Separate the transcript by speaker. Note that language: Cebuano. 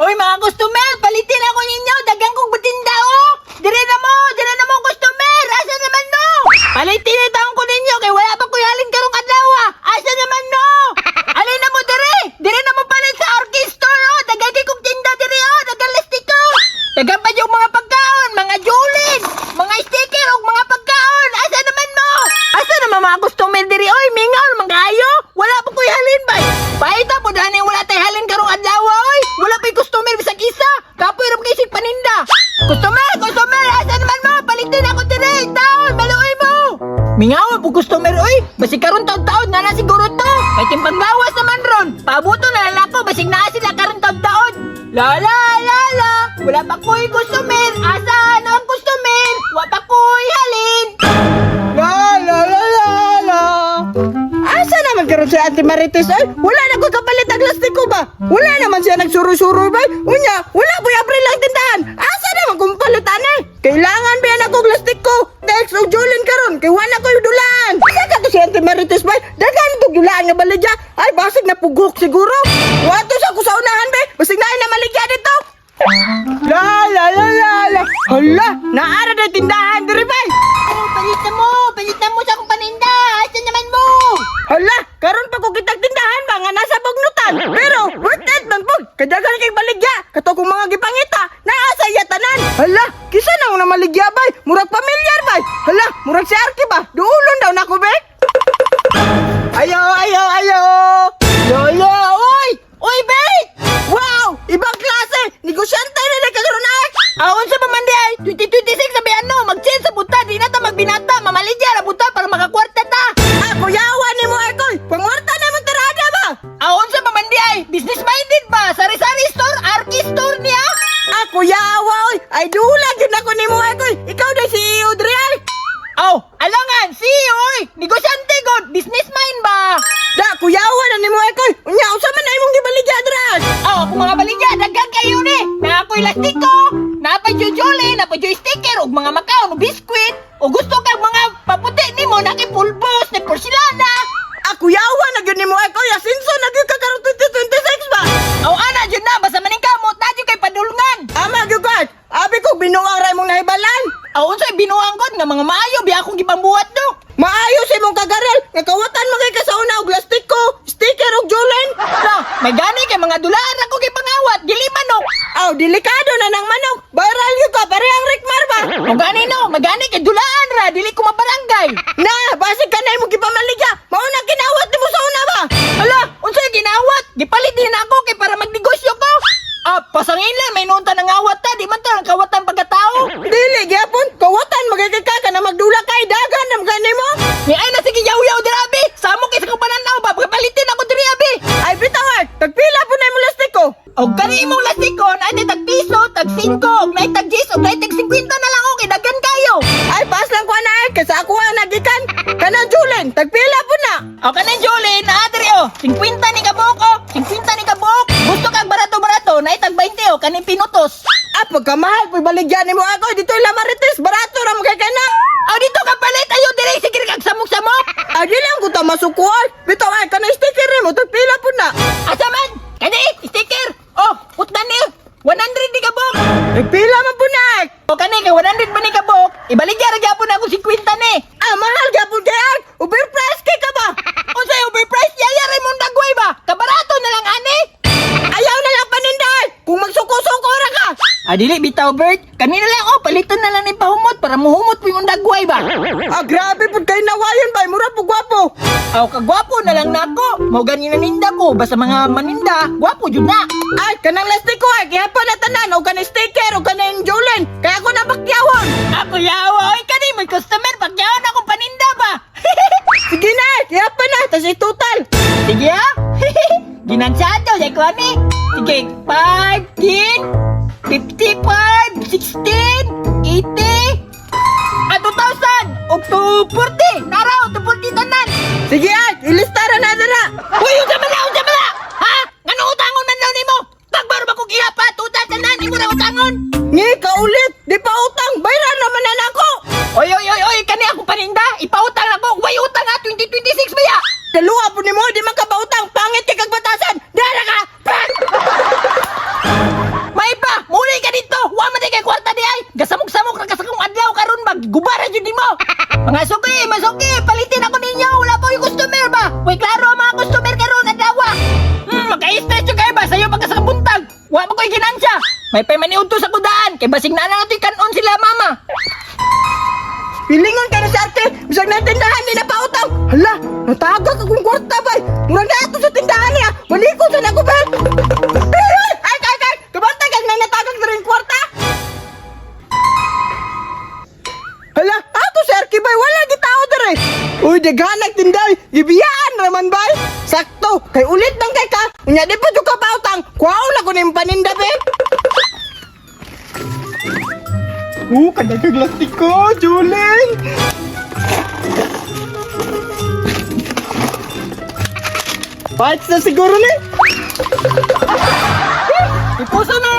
Speaker 1: Oy, mga customer, palitin ako ninyo. Dagan kong butinda, oh. Dire na mo, dire na mo, customer. Asa naman no? Palitin taon ko ninyo kay wala pa ko'y halin karong adlaw, ah. Asa naman no? Alin na mo dire? Dire na mo palit sa orchestra, oh. Dagan kay kong tinda dire, oh. Dagan listiko. Dagan pa yung mga pagkaon, mga julin, mga sticker ug mga pagkaon. Asa naman mo? Asa naman mga customer diri? Oy, mingaw naman kayo. Wala pa ko'y halin bay. Paita po dani wala tay halin karong adlaw, oy. Wala pa'y customer bisag isa. Kapoy ra kay sig paninda. Customer, customer, asa naman mo? Palitin ako diri. Taon, maluoy mo. Mingaw po customer, oy. Basig karon taon-taon na na siguro to. Kay timpang gawas naman ron. Pabuto na lang ako basig naa sila karon taon-taon. La la la la, wala pa ko'y customer. Asa na ang customer? Wa pa ko'y halin.
Speaker 2: La la la la la. Asa naman karon si Ate Marites ay? Wala na ko kapalit ang lastiko ba? Wala naman siya nagsuroy-suroy ba? Unya, wala po April ang tindahan. Asa naman kung palitan eh? Kailangan ba yan ako lastiko? Text og Julin karon kay wala ko yung dulaan. Asa ka to si Ate Marites ba? Daghan tog dulaan nga baligya. Ay, basig na pugok siguro. Wato sa ko sa unahan be. Basig na na maligya dito. La la la la la. Hala, naara na tindahan diri bay.
Speaker 1: Oh, palitan mo sa akong paninda. Asa naman mo?
Speaker 2: Hala, karon pa ko kitag tindahan ba nga nasa bugnutan. Pero worth it man pud. Kadagan kay baligya. Kato kong mga gipangita, naa sa iya tanan. Hala, kisa na na maligya bay. Murag pamilyar bay. Hala, murag si Arki ba? Duulon daw nako be. Ayo, ayo, ayo. Lolo, oy!
Speaker 1: Uy, babe!
Speaker 2: Wow! Ibang klase! Negosyante na nagkakaroon ay!
Speaker 1: Aon sa pamandi ay 2026 sabi ano, mag-change sa buta, di na ta magbinata, mamaligya ra buta para makakwarta ta.
Speaker 2: Ako yawa ni mo Arkoy! Pangwarta na mong tirada ba?
Speaker 1: Aon sa pamandi ay business minded ba? Sari-sari store, arki store niya.
Speaker 2: Ako yawa oy! Ay dulag yun ako ni mo Arkoy! Ikaw na si CEO dre ay!
Speaker 1: Aw, alangan, si oy, negosyante god, business mind ba?
Speaker 2: Da, kuyawa na ni mo Arkoy! Unya, unsa man na imong gibaligya dre?
Speaker 1: Aw, ako mga baligya, daghan kayo ni. Na ako'y lastiko, napay jujuli, napay joy sticker, ug mga makaon, ug biskwit. O gusto kag mga paputi nimo, naki pulbos, ni porselana.
Speaker 2: Ako yawa na gyud nimo Arkoy! Asinso na gyud ka karon 2026 ba?
Speaker 1: Aw, ana jud na, basta maning kamot, na jud kay padulngan.
Speaker 2: Ama gyud ka! Abi ko binuang ra imong nahibalan!
Speaker 1: Aw, unsay binuang god nga mga maayo biya akong gipambuhat do.
Speaker 2: Maayo sa imong kagarel! Nga kawatan mo kay ka sa una og lastiko, sticker og julen!
Speaker 1: Na, may gani kay mga dulaan ako gipangawat, dili manok.
Speaker 2: Aw, delikado na ng manok! Viral gyud ka, parehang Rickmar ba?
Speaker 1: O gani no, magani kay dulaan ra, dili ko mabarangay.
Speaker 2: Na, basig ka na imong gipamaligya! Mao na kinawat nimo sa una ba?
Speaker 1: Hala, unsay ginawat? Gipalit din ako kay para magnegosyo ko. Ah, pasangin lang, may noon ta nangawat ta, di man ta ang kawatan pagkatao.
Speaker 2: Dili gyapon, kawatan magay ka ka na magdula kay dagan nam gani mo.
Speaker 1: Ni ay na sige yaw-yaw diri abi. Samo kay sa pananaw ba, pagpalitin ako diri abi.
Speaker 2: Ay bitaw ay, tagpila po na imong lastiko.
Speaker 1: Og kani imong lastikon ay tag piso, tag 5, og nay tag 10, og nay tag 50 na lang okay, daghan kayo.
Speaker 2: Ay pass lang ko na ay kaysa ako ang nagikan. Kanang Julen, tagpila po na.
Speaker 1: O kaning Jolene, naa diri oh, 50 ni kabuok oh, 50 ni kabuok. Gusto kag barato-barato, nay tag 20 oh, kaning pinutos.
Speaker 2: Ah, pagkamahal po baligyan nimo ako dito la Marites, barato ra mo kay kana.
Speaker 1: Aw dito ka palit ayo diri sige kag samok-samok.
Speaker 2: Ay di lang ko ta masukuan. Bitaw ay kanang sticker nimo, tagpila po na.
Speaker 1: Asa man? Kani sticker. Oh, putna ni. 100 ni kabuok.
Speaker 2: Tagpila man po na ay.
Speaker 1: O kani kay 100 ba ni kabuok? Ibaligya ra gyapon ako 50 ni.
Speaker 2: Ah, mahal gyapon kay ay. Overpriced kay ka ba?
Speaker 1: Unsay overpriced yaya Raymond Dagway ba? Kabarato na lang ani.
Speaker 2: Ayaw na lang panindahan. Kung magsuko-suko ra ka.
Speaker 1: Ah, dili bitaw Bert. Kanina lang oh, palitan na lang ni pahumot para muhumot po yung dagway ba.
Speaker 2: Ah, grabe pud kay nawayon bay, mura po gwapo.
Speaker 1: Aw, kagwapo na lang nako. Mao gani na ninda ko basta mga maninda, gwapo jud na.
Speaker 2: Ay, kanang lastiko ay, gihapon na tanan, o kanang sticker, o kanang Julen. Kaya ako na bakyawon.
Speaker 1: Ako yawa, oy kani may customer pagyawon akong paninda ba.
Speaker 2: Sige na, gihapon na, tas itotal.
Speaker 1: Sige ah. Ginansyado jay ko ani. Sige, 5, 10, 55, 16, 80, ah, 2,000! Og 240! Naraw, 240 tanan!
Speaker 2: Sige ay, ilistara na dira.
Speaker 1: Uy, unsa man na, unsa man na? Ha? Ngano utangon man daw nimo? Tagbaro ba kong iya pa? Tuta tanan, imo ra utangon.
Speaker 2: Ngi, kaulit, di pa utang, bayran naman na nako.
Speaker 1: Oy, oy, oy, oy, kani ako paninda. Ipautang ako. Way utang ha, 2026 ba ya?
Speaker 2: Daluwa po nimo, di man ka pautang, pangit kay kag batasan. Dara ka. Pak!
Speaker 1: Wa man di kay kwarta di ay. Gasamok-samok ra ka sa kong adlaw karon ba. Gubara jud nimo. Mga suki, masuki, palitin ako ninyo. Wala pa yung customer ba? Way klaro ang mga customer karon adlaw. Maka-stress jud kayo ba sayo pagka sa buntag. Wa pa ko'y ginansya. May pay maniudto sa kudaan kay basig na na nato'y kanon sila mama.
Speaker 2: Pilingon ka na si ate. Bisag na tindahan ni napautang. Hala, natagak akong kwarta bay. Murag na ato sa tindahan niya. Malikot sa nako bay. Ay, ay, ay, ay. Kabantay kag na natagak na rin kwarta. Hala, ato si Arki bay, wala gi tao dere. Uy, daghan tinday. Gibiyaan raman bay. Sakto, kay ulit bang kay ka. Unya di pa jud ka pautang. Kuwaon na ko ning paninda be. Oh, kadagag lastiko, Juleng. Parts na siguro ni.
Speaker 1: Ipuso na.